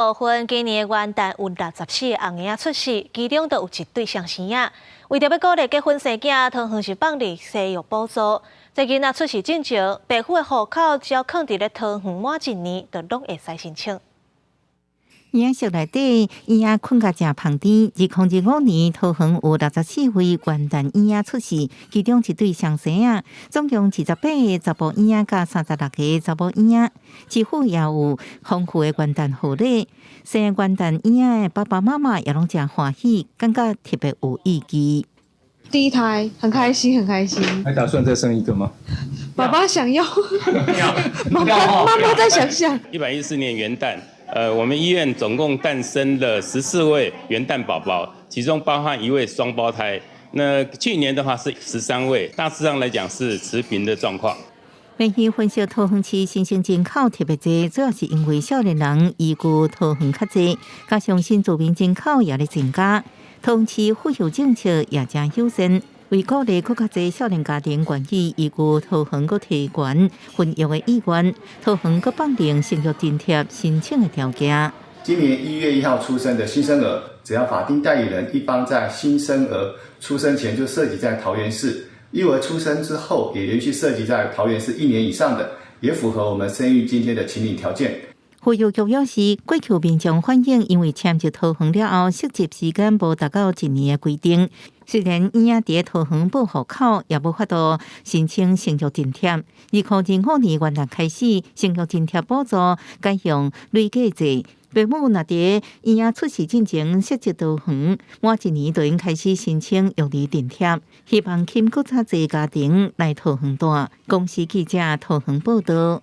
部分今年的元旦有64個紅嬰仔出世，其中就有一對雙生仔。為著欲鼓勵結婚生囝，桃園市放例生育補助。這囡仔出世進前，爸母的戶口只要囥佇咧桃園滿一年，就攏會使申請。嬰仔室內底，嬰仔睏甲誠芳甜。2025年，桃園有64位元旦嬰仔出世，其中一對雙生仔，總共28個查埔嬰仔佮36個查某嬰仔。市府也有豐富的元旦賀禮，生元旦嬰仔的爸爸媽媽也攏誠歡喜，感覺特別有意義。第一胎很開心，很開心。還打算再生一個嗎？爸爸想要，媽媽媽媽再想想。 114年元旦，我們醫院總共誕生了14位元旦寶寶，其中包含一位雙胞胎。那去年的話是13位，大致上來講是持平的狀況。媒體分析桃園市新生人口特別濟，主要是因為少年人移居桃園較濟，加上新住民人口也咧增加，桃園市婦幼政策也誠友善，為鼓勵閣較濟少年家庭願意移居桃園，閣提懸婚育的意願，桃園閣放寬生育津貼申請的條件。今年1月1號出生的新生兒，只要法定代理人一方在新生兒出生前就設籍在桃園市，嬰兒出生之後也連續設籍在桃園市一年以上的，也符合我們生育津貼的請領條件。婦幼局表示，過去民眾反映，因為遷入桃園了後，設籍時間無達到一年的規定，雖然嬰仔佇桃園報戶口，也無法度申請生育津貼。2025年元旦開始，生育津貼補助改用累計制。父母若佇嬰仔出世進前設籍桃園，滿一年就應開始申請育兒津貼，希望吸引閣較濟家庭來桃園蹛。公視記者桃園報道。